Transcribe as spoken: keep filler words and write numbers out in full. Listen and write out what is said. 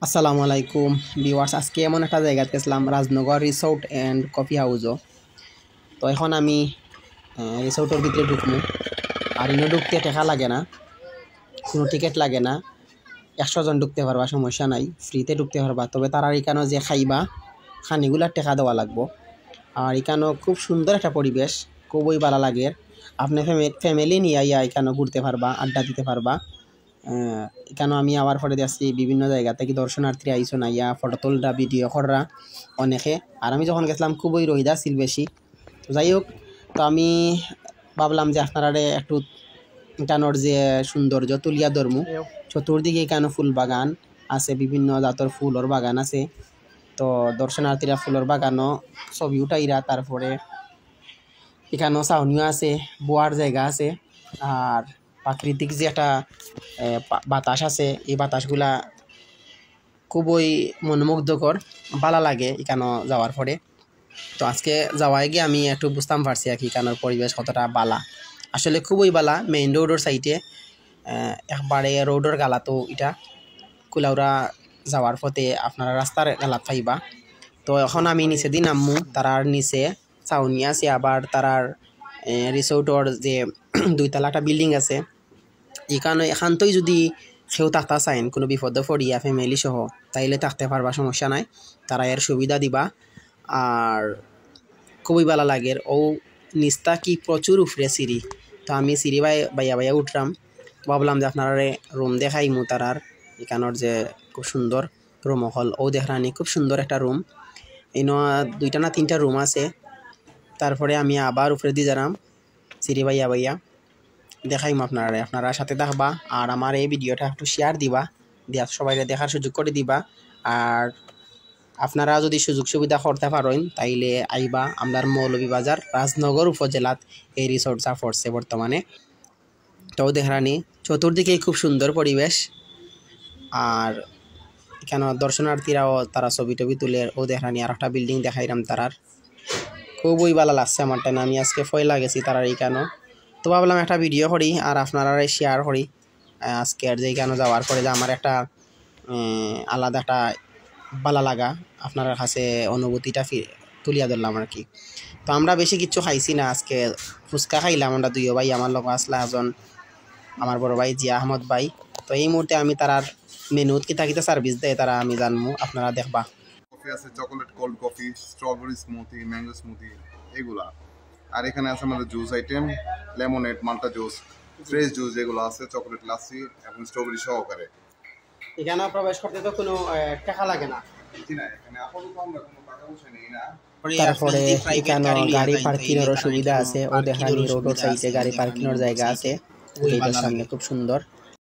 আসসালামু আলাইকুম ভিউয়ার্স, আজকে এমন একটা জায়গাত গেছিলাম, রাজনগর রিসোর্ট অ্যান্ড কফি হাউসও। তো এখন আমি রিসোর্টর ভিতরে ঢুকমু। আর ইনো ঢুকতে টেকা লাগে না, কোনো টিকিট লাগে না। একশো জন ঢুকতে পারবা, সমস্যা নাই, ফ্রিতে ঢুকতে পারবা। তবে তারার ইকানো যে খাইবা, খানিগুলার টেকা দেওয়া লাগবো। আর ইকানো খুব সুন্দর একটা পরিবেশ, খুবই ভালা লাগের। আপনে ফ্যামিলি নিয়া আইয়া ইকানো ঘুরতে পারবা, আড্ডা দিতে পারবা। আহ, ইকানো আমি আবার পরে দেখছি বিভিন্ন জায়গা থাকি দর্শনার্থীরা আইছইন, আইয়া ফটো তুলরা, ভিডিও কররা অনেকে। আর আমি যখন গেছিলাম খুবই রইদ আছিল বেশি। তো যাই হোক, তো আমি ভাবলাম যে আপনারারে একটু ইকানোর যে সৌন্দর্য তুলিয়া ধরমু। চতুর্দিকে ইকানো ফুল বাগান আছে, বিভিন্ন জাতর ফুলর বাগান আছে। তো দর্শনার্থীরা ফুলর বাগানো ছবি উঠাইরা, তারপরে ইকানো ছাউনিও আছে, বওয়ার জায়গা আছে। আর প্রাকৃতিক যে একটা, এ, পা-, বাতাস আছে, এই বাতাসগুলা খুবই মনোমুগ্ধকর, ভালা লাগে ইকানো যাওয়ার পরে। তো আজকে যাওয়ায় গিয়া আমি একটু বুঝতাম পারছি আর কি, ইকানোর পরিবেশ কতটা ভালা। আসলে খুবই ভালা, মেইন রোডর সাইডে, আহ, একবারে রোডর গালাতো ইটা। কুলাউড়া যাওয়ার পথে আপনারা রাস্তার গালাত পাইবা। তো এখন আমি নিচেদি নামমু, তারার নিচে ছাউনি আছে, আবার তারার, এ, রিসোর্টর যে দুইতলা একটা বিল্ডিং আছে, ইকানো একান্তই যদি কেউ থাকতা চাইন, কোনো বিপদো পড়িয়া ফ্যামিলি সহ, তাইলে থাকতে পারবা, সমস্যা নাই, তারা এর সুবিধা দিবা। আর খুবই ভালা লাগের। ও নিচ থাকি প্রচুর উপরে সিঁড়ি, তো আমি সিঁড়ি বাই-, বাইয়া বাইয়া উঠরাম। ভাবলাম যে আপনারারে রুম দেখাইমু তারার, ইকানোর যে খুব সুন্দর রুম অকল, ও দেখরানি খুব সুন্দর একটা রুম। ইনো দুইটা না তিনটা রুম আছে। তারপরে আমি আবার উপরেদি যারাম সিঁড়ি বাইয়া বাইয়া। দেখাইমু আপনারারে, আপনারা সাথে থাকবা আর আমার এই ভিডিওটা একটু শেয়ার দিবা, দিয়া সবাইরে দেখার সুযোগ করি দিবা। আর আপনারা যদি সুযোগ সুবিধা করতা পারইন, তাইলে আইবা আমরার মৌলভীবাজার রাজনগর উপজেলাত এই রিসোর্টটা পড়ছে বর্তমানে। তো দেখরানি চতুর্দিকে খুব সুন্দর পরিবেশ। আর ইকানো দর্শনার্থীরাও তারা ছবি টবি তুলের। ও দেখরানি আর একটা বিল্ডিং দেখাইরাম তারার, খুবই ভালা লাগছে আমার টাইম। আমি আজকে পয়লা গেছি তারার ইকানো, তো ভাবলাম একটা ভিডিও করি আর আপনারারে শেয়ার করি। আহ, আজকে আর যে ইকানো যাওয়ার পরে যে আমার একটা, উম, আলাদা একটা ভালা লাগা, আপনারার কাছে অনুভূতিটা ফি-, তুলিয়া ধরলাম আর কি। তো আমরা বেশি কিচ্ছু খাইছি না আজকে, ফুচকা খাইলাম আমরা দুইও ভাই, আমার লগে আসলা একজন আমার বড় ভাই জিয়া আহমদ ভাই। তো এই মুহূর্তে আমি তারার মেনুত কিতা কিতা সার্ভিস দেয় তারা আমি জানমু, আপনারা দেখবা। কফি আছে, chocolate cold coffee, strawberry smoothie, mango smoothie, এগুলা। আর এখানে আছে আমাদের জুস আইটেম, লেমনেড, মাল্টা জুস, ফ্রেশ জুস যেগুলো আছে, চকলেট লাসি এবং স্ট্রবেরি সহকারে। এখানে প্রবেশ করতে তো কোনো, আহ, টাকা লাগে না। জি না, এখানে আপাতত আমরা কোনো টাকা পয়সা নেই না। তারপরে এখানো গাড়ি পার্কিংয়েরও সুবিধা আছে, ও দেখরানি রোডর সাইডে গাড়ি পার্কিংয়ের জায়গা আছে, গেটর সামনে খুব সুন্দর।